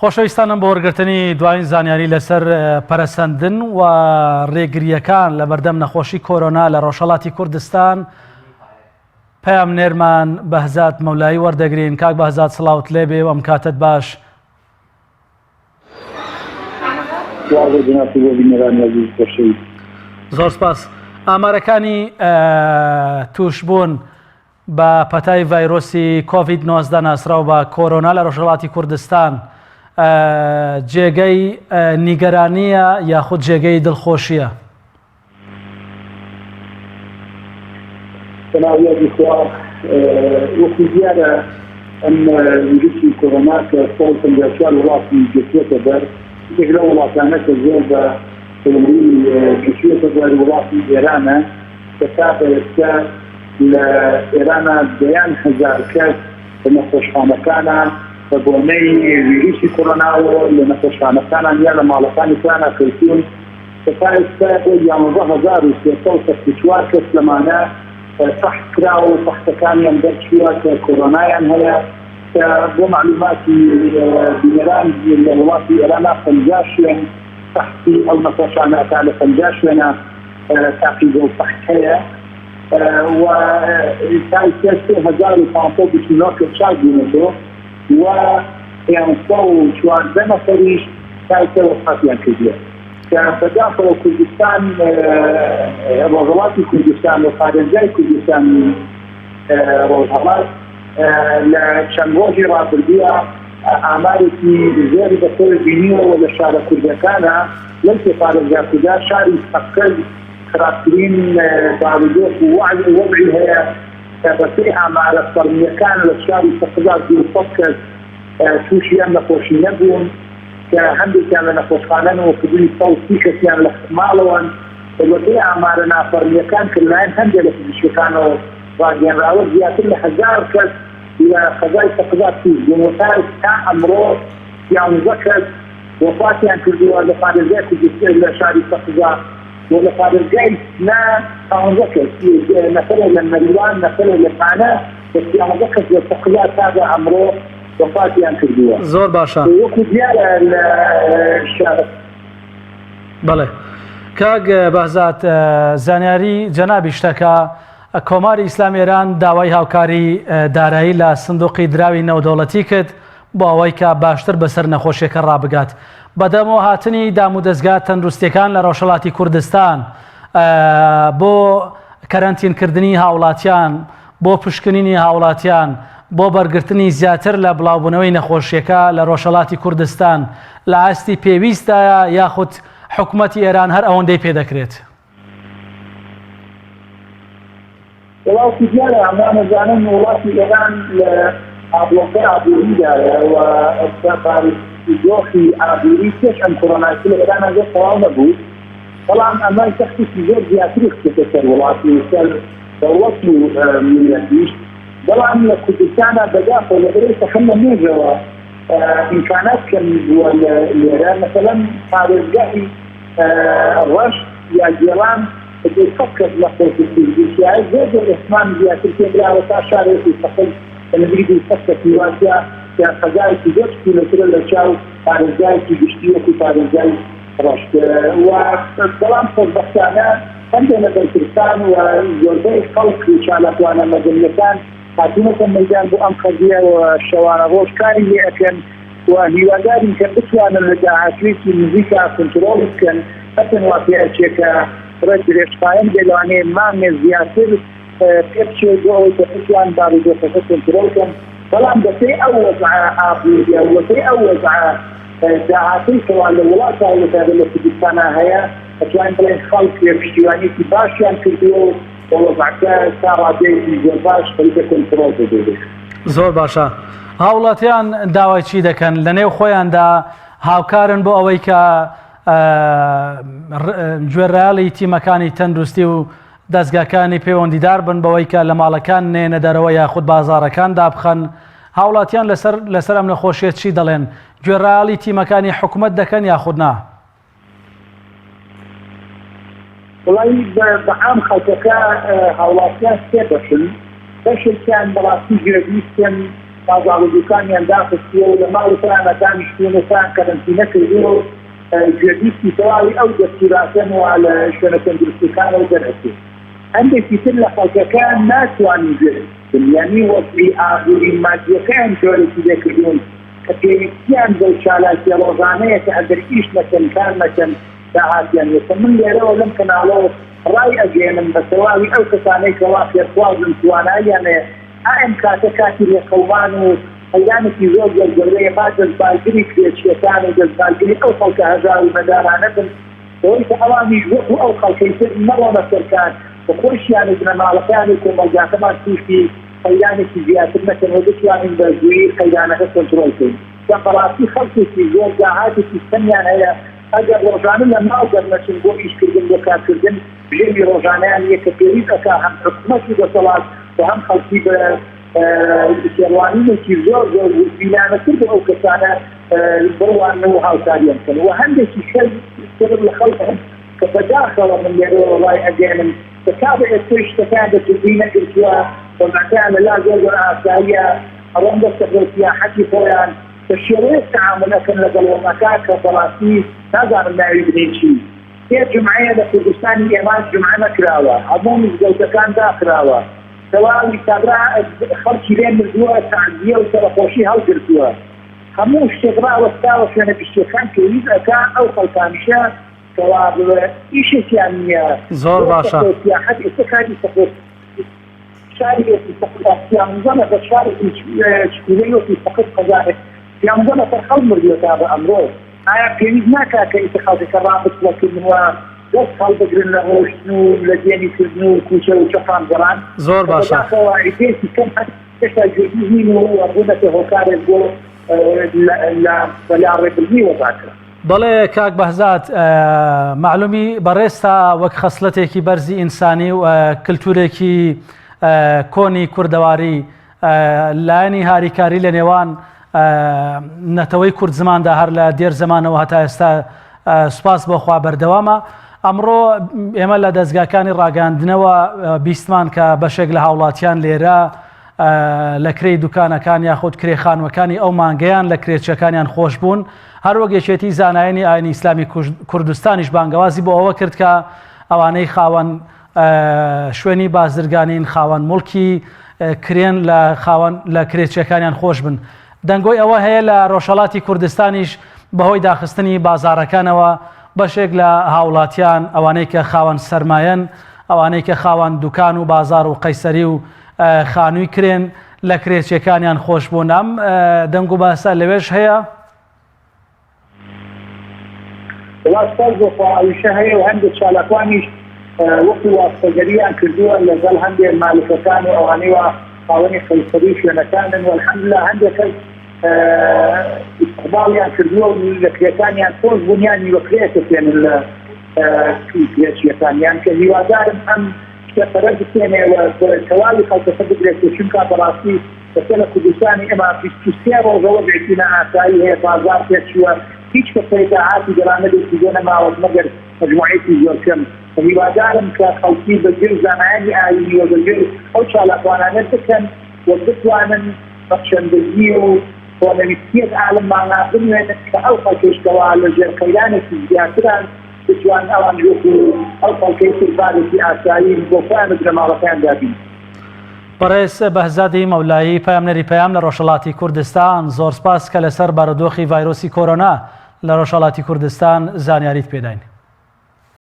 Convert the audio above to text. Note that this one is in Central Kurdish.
خۆشەویستانم بۆ وەرگرتنی دوایین زانیاری لەسەر پەرەسەندن و ڕێگرییەکان لە بەردەم نەخۆشی کۆرۆنا لە ڕۆژهەڵاتی کوردستان پەیامنێرمان بەهزاد مەولایی وەردەگرین. کاک بەهزاد سڵاوت لێبێ و ئەم کاتەت باش. سڵاو بۆ جەنابت و بۆ بینەرانی ئەزیز و خۆشەویست. زۆر سپاس. ئامارەکانی تووشبوون بە پەتای ڤایرۆسی کۆڤید 19 ناسراو بە کۆرۆنا لە ڕۆژهەڵاتی کوردستان جێگەی نیگەرانییە یاخود جێگەی دڵخۆشییە؟ بەناو یادی خوا وەکو دیارە ئەم ویروسی کۆرۆنا کە 154 وڵاتی گرتووەتە بەر یەکێک لەو وڵاتانە کە زۆر بە توندی گرتووەتە بەر وڵاتی ئێرانە کە تا بە ئێستا لە ئێرانە دەیان هەزار کەس لە نەخۆشخانەکانە بە بۆنەی ویروسی کۆرۆناوە لە نەخۆشخانەکانان یا لە ماڵەکانی خۆیانە کەوتوون کە تا ئێستا بۆ 11364 کەس لەمانە فەحس کراوە و فەحسەکانیان دەرچووە کە کۆرۆنایان هەیە کە بۆ مەعلوماتی بینەران لە وڵاتی ئێرانە 50 شوێن فەحسی ئەو نەخۆشانە ئەکا لە 50 شوێنە تاقیگە و فەحس هەیە و تا ئێستا 3529 کەس چاک بوونەتەوە و 514 نەفەریش تا ئێستا وەفاتیان کردووە. کە بەداخەوە کوردستان ڕۆژهەڵاتی کوردستان و پارێزگای کوردستانی ڕۆژهەڵات لە چەند ڕۆژی ڕابردووە ئامارێکی زۆری بەخۆی بینیوە و لە شارە کوردەکانە لەو سێ پارێزگا کوردە شاری سەقز خراپترین بارودۆخ و وەزعی هەیە کە بەپێی ئامارە فەرمییەکان لە شاری سەقزا 200 کەس تووشی ئەم نەخۆشینە بوون. کە هەندێکیان لە نەخۆشخانەن و حدودی 130 کەسیان لە ماڵەوەن و بەپێی ئامارە نافەرمییەکان کە لەلایەن هەندێک لە پزیشکەکانەوە ڕاگەیەنراوە زیاتر لە هەزار کەس لە قەزای سەقزا تووش بوون و تا تا ئەمڕۆ 11 کەس وەفاتیان کردووە لە پارێزگای کوردستان لە شاری سەقزا و لە پارێزگای سنە 15 کەس نەفەرێ لە مەریوان نەفەرێ لە بانە و 13 کەس لە سەقزا تا بە ئەمڕۆ وەفاتیان کردووە. زۆر باشە. وەکو دیارە لە شارە. بەڵێ کاک بەهزاد زانیاری جەنابی شتەکە کۆماری ئیسلامی ئێران داوای هاوکاری دارایی لە سندوقی دراوی نێودەوڵەتی کرد بۆ ئەوەی کە باشتر بەسەر نەخۆشیەکە ڕابگات بەدەمەوە هاتنی دامودەزگا تەندروستیەکان لە ڕۆژهەڵاتی کوردستان بۆ کەرەنتینکردنی هاوڵاتیان بۆ پشکنینی هاوڵاتیان بۆ بەرگرتنی زیاتر لە بڵاوبوونەوەی نەخۆشیەکە لە ڕۆژهەڵاتی کوردستان لە ئاستی پێویستدایە یاخود حکومەتی ئێران هەر ئەوەندەی پێدەکرێت؟ وڵاتی دیارە هەمووان ئەزانن وڵاتی ئێران لە ئابڵۆقەی ئابووریدایە و بارودۆخی ئابووری پێش ئەم کۆرۆنایش لە ئێران زۆر تەواو نەبوو، بەڵام ئەمە زەختێکی زۆر زیاتری خستۆتە سەر وڵات و سەر دەوڵەت و میللەتیش، بەڵام لە کوردستانا بەداخەوە لەبەرئەوەی کە هەر لە مێژەوە ئیمکانات کەمی بووە لە لێرە مەسەلەن پارێزگای ڕەشت یا گێڵان کە 200 کەس نەخۆش و تووش بوو تیایە زۆر زۆر ئیهتمامی زیاتر پێدراوە تا شارێکی سەقز کە نزیک 200 کەسی وا تیا کە قەزایەکی زۆر چکولەترە لە چاو پارێزگایەکی گشتی وەکوو پارێزگای ڕەشت و بەڵام خۆشبەختانە هەندێک لە بەرپرسان و زۆربەی خەڵک و چالاکوانە مەدەنییەکان هاتوونەتە مەیدان بۆ ئەم قەزیە و شەوانە ڕۆژ کاری لێ ئەکەن و هیوادارین کە بتوانن لە داهاتوویەکی نزیکا کونترۆڵی بکەن هەرچەند وا پێ ئەچێ کە ڕێک درێژخایەن بێ لەوانەیە مانگێ زیاتر پێ بچێت بۆ ئەوەی کە بتوان بارودۆخەکە کونترۆڵ کەن بەڵام بەپێی ئەو وەزعە ئابووریە و بەپێی ئەو وەزعە داهاتەی کەوا لە وڵاتا و بەتایبەت لە کوردستانا هەیە ئەتوانین بڵێین خەڵک پشتیوانیەکی باشیان کردووە و وەزعەکە تا ڕادەیەکی زۆر باش خەریکە کۆنترۆڵ دەبێت. زۆر باشە هاوڵاتیان داوای چی دەکەن لە نێو خۆیاندا هاوکارن بۆ ئەوەی کە گوێڕایەڵی تیمەکانی تەندروستی و دەزگاکانی پەیوەندیدار بن بەوەی کە لە ماڵەکان نێنە دەرەوە یاخود بازاڕەکان دابخەن هاوڵاتیان لەسەر لەسەر ئەم نەخۆشیە چی دەڵێن گوێڕایەڵی تیمەکانی حکومەت دەکەن یاخود نا؟ وەڵایی بە عام خەڵکەکە هاوڵاتیان سێ بەشن بەشێکیان بەڕاستی گوێبیستن. بازاڕ و دوکانیان داخستووە و لە ماڵی خۆیانا دانیشتوون و خۆیان کەرەنتینە کردووە و گوێبیستی تەواوی ئەو دەستوراتەن وا لە شوێنە تەندروستیەکانەوە دەرئەچێت. هەندێکی تر لە خەڵکەکە ناتوانن گوێ بن یانی وەزعی ئابووری مادیەکەیان جۆرێکی لێکردوون کە پێویستیان بەو چالاکیە ڕۆژانەیە کە ئەگەر ئیش نەکەن کار نەکەن داهاتیان نیە کە من لێرەوە لەم کەناڵەوە ڕای ئەگەیەنم بە تەواوی ئەو کەسانەی کەوا خێرخوازن تواناییان هەیە ئا ئەم کاتە کاتی لێقەومان و قەیرانێکی زۆر زۆر گەورەیە با دەستبارگری کرێچیەکان و دەستبارگری ئەو خەڵکە هەژار و نەدارانە بن بەوەی کە ئەوانیش وەکو ئەو خەڵکەی تر نەڕۆنە سەر کار و خۆیشیان و بنەماڵەکەیان و کۆمەڵگاکەمان تووشی قەیرانێکی زیاتر نەکەن و بتوانین بە زوویی قەیرانەکە کۆنترۆڵ کەین. چونکە بەڕاستی خەڵکێکی زۆر داهاتێکی کەمیان هەیە ئەگەر ڕۆژانە لە ماڵ دەرنەچن بۆ ئیشکردن بۆ کارکردن بژێوی ڕۆژانەیان نییە کە پێویست ئەکا هەم حکومەت و دەسەڵات و هەم خەڵکی بە تێڕوانینێکی زۆر زۆر وردبینانەتر بۆ ئەو کەسانە بڕوانن و هاوکاریان بکەن و هەندێکی تر لە خەڵک هەن کە بەداخەوە من لێرەوە ڕای ئەگەیەنم کە تا بە ئێستەیش شتەکەیان بە جدی نەگرتووە، وەزعەکەیان لە لا زۆر زۆر ئاساییە، ئەڕۆن بۆ سەفر و سیاحەتی خۆیان بە شێوەیەک تەعامول ئەکەن لەگەڵ وەزعەکە کە بەڕاستی نازانم ناوی بنێین چی. سێ جومعەیە لە کوردستانی ئێمە جومعە نەکراوە، هەموو مزگەوتەکان داخراوە، تەواوی کابرا خەڵکی لێ مردووە تەعزیە و سەرەخۆشی هەڵگرتووە، هەموو شتێک ڕاوەستاوە، شوێنە گشتیەکان پێویست ئەکا ئەو خەڵکانیشە کەوا ئیشێکیان نییە زۆر باشە سیاحەت ئێستا کاری سەفەر شاری وەکی سەقز سیانزە نەفەر شارێکی چکولەی وەکی سەقز قەزایەک سیانزە نەفەر خەڵک مردووە تا بە ئەمڕۆ ئایا پێویست ناکات کە ئیتر خەڵکەکە ڕابچڵەکن و دەست هەڵبگرن لە ڕۆشتن و لە گێنی کردن و کوچە و شەقام گەڕان زۆر کە باشە بەداخەوە عیدەیەکی کەم هەن هێشتا گوێگیر نین و بوونەتە هۆکارێک بۆ لە بەلاڕێبردنی وەزعەکە. بەڵێ کاک بەهزاد مەعلومی بەڕێزتا وەک خەسڵەتێکی بەرزی ئینسانی و کلتورێکی کۆنی کوردەواری لایەنی هاریکاری لە نێوان نەتەوەی کورد زماندا هەر لە دێر زمانەوە هەتا ئێستا سوپاس بۆ خوا بەردەوامە ئەمڕۆ ئێمە لە دەستگاکانی ڕاگەاندنەوە بیستمان کە بەشێک لە هاوڵاتیان لێرە لە کرێی دوکانەکان یاخود کرێ خانووەکانی ئەو مانگەیان لە کرێچیەکانیان خۆش بوون، هەروەک یەکێتی زانایانی ئاینی ئیسلامی کوردستانیش بانگەوازی بۆ ئەوە کرد کە ئەوانەی خاوەن شوێنی بازرگانین خاوەن موڵکی کرێن لە خاوەن لە کرێچیەکانیان خۆش بن. دەنگۆی ئەوە هەیە لە ڕۆژهەڵاتی کوردستانیش بەهۆی داخستنی بازاڕەکانەوە بەشێک لە هاوڵاتیان ئەوانەی کە خاوەن سەرمایەن ئەوانەی کە خاوەن دوکان و بازاڕ و قەیسەری و خانووی کرێن لە کرێچیەکانیان خۆش بوون ئەم دەنگ و باسە لەوێش هەیە؟ وەڵا سوپاس بۆ خوا ئەویشە هەیە و هەندێک چالاکوانیش وەکو واسطەگەریان کردووە لەگەڵ هەندێک مالکەکان و ئەوانەی وا خاوەنی قەیسەری و شوێنەکانن و الحمدللە هەندێک کەس ئیستقباڵیان کردووە و لە کرێکانیان خۆش بوون یان نیوە کرێ ئەسەپێنن لە کرێچیەکانیان کە هیوادارم ئەم شتە پەرە بسێنێ و تەواوی خەڵکەکە بگرێت و چونکا بەڕاستی ئێستا لە کوردستانی ئێمە 23 ڕۆژە وەزعێکی نائاسایی هەیە بازاڕ تێکچووە هیچ کەسێک داهاتی دەرامەدێکی بۆ نەماوە مەگەر مەجموعەیەکی زۆر کەم هیوادارم کە خەڵکی بە گوێی زانایانی ئایینی و بە گوێی ئەو چالاکوانانە بکەن و بتوانن بەخشندەگی و خۆنەویستییەک ئالم مانا بنوێنن کە ئەو خەڵکەیش کەوا لە ژێر قەیرانێکی زیاتران بتوانن ئەوانیش وەکو ئەو خەڵکەی تر بارێکی ئاسایی بۆ خۆیان و بنەماڵەکەیان دابین بکەن. بەڕێز بەهزادی مەولایی پەیامنێری پەیام لە ڕۆژهەڵاتی کوردستان زۆر سپاس کە لەسەر بارودۆخی ڤایرۆسی کۆرۆنا لە ڕۆژهەڵاتی کوردستان زانیاریت پێداین.